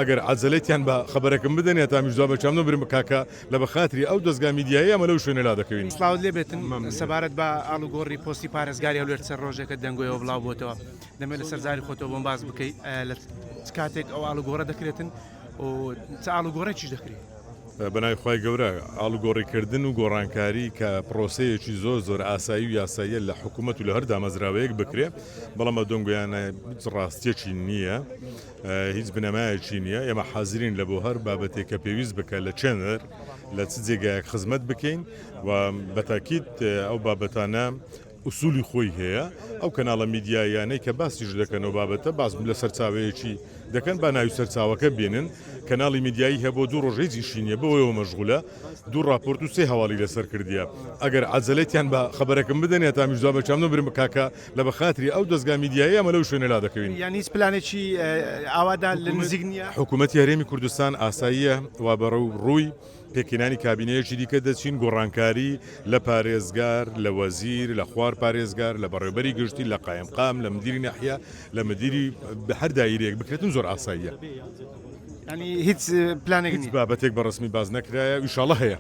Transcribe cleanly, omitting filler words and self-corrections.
ئەگەر عەجەلەتیان بە خەبەرەکم بدەن یا تامیش دوا بەچام نەبرم کاکە لە بەخاتری ئەو دەزگا میدیایەی ئەمە لەو شوێنە لادەکەوین. سڵاوت لێ بێتن سەبارەت بە ئاڵوگۆڕی پۆستی پارێزگاری هەولێر چەند ڕۆژێکە دەنگۆیەوە بڵاو بۆتەوە دەمێت لەسەر زاری خۆتەوە بۆم باس بکەی لە چ کاتێک ئەو ئاڵوگۆڕە دەکرێتن و چ ئاڵوگۆڕێکیش دەکرێت؟ بەناوی خوای گەورە، ئاڵوگۆڕی کردن و گۆڕانکاری کە پڕۆسەیەکی زۆر زۆر ئاسایی و یاساییە لە حکوومەت و لە هەر دامەزراوەیەک بکرێ، بەڵام ئەو دەنگۆیانە هیچ ڕاستیەکی نییە، هیچ بنەمایەکی نییە، ئێمە حازرین لە بۆ هەر بابەتێک کە پێویست بکە لە چێنەر لە چ جێگایەک خزمەت بکەین و بەتاکید ئەو بابەتانە ئوسولی خۆی هەیە، ئەو کەناڵە میدیاییانەی کە باسیش دەکەن ئەو بابەتە باس لە سەرچاوەیەکی دەکەن با ناوی سەرچاوەکە بێنن، کەناڵی میدیایی هەیە بۆ دوو ڕۆژ هیچ ئیشی نییە بەوەیەوە مەشغولە دوو ڕاپۆرت و سێ هەواڵی لەسەر کردیە ئەگەر عەجەلەتیان بە خەبەرەکم بدەن یا تامیش دوا بەچام نەبرم کاکە لە بەخاتری ئەو دەزگا میدیاییە ئەمە لەو شوێنە لادەکەوین. یان هیچ پلانێکی ئاوادا لە نزیک نییە؟ حکوومەتی هەرێمی کوردستان ئاساییە وا بەڕەو ڕووی پێکهێنانی کابینەیەکی دیکە دەچین، گۆڕانکاری لە پارێزگار، لە وەزیر، لە خوار پارێزگار، لە بەڕێوەبەری گشتی، لە قایمقام، لە مدیری ناحیە، لە مدیری هەر دایرەیەک بکرێتن زۆر ئاساییە. یانی هیچ پلانێک هیچ بابەتێک بە ڕەسمی باس نەکرایە، ئیشاڵڵا هەیە.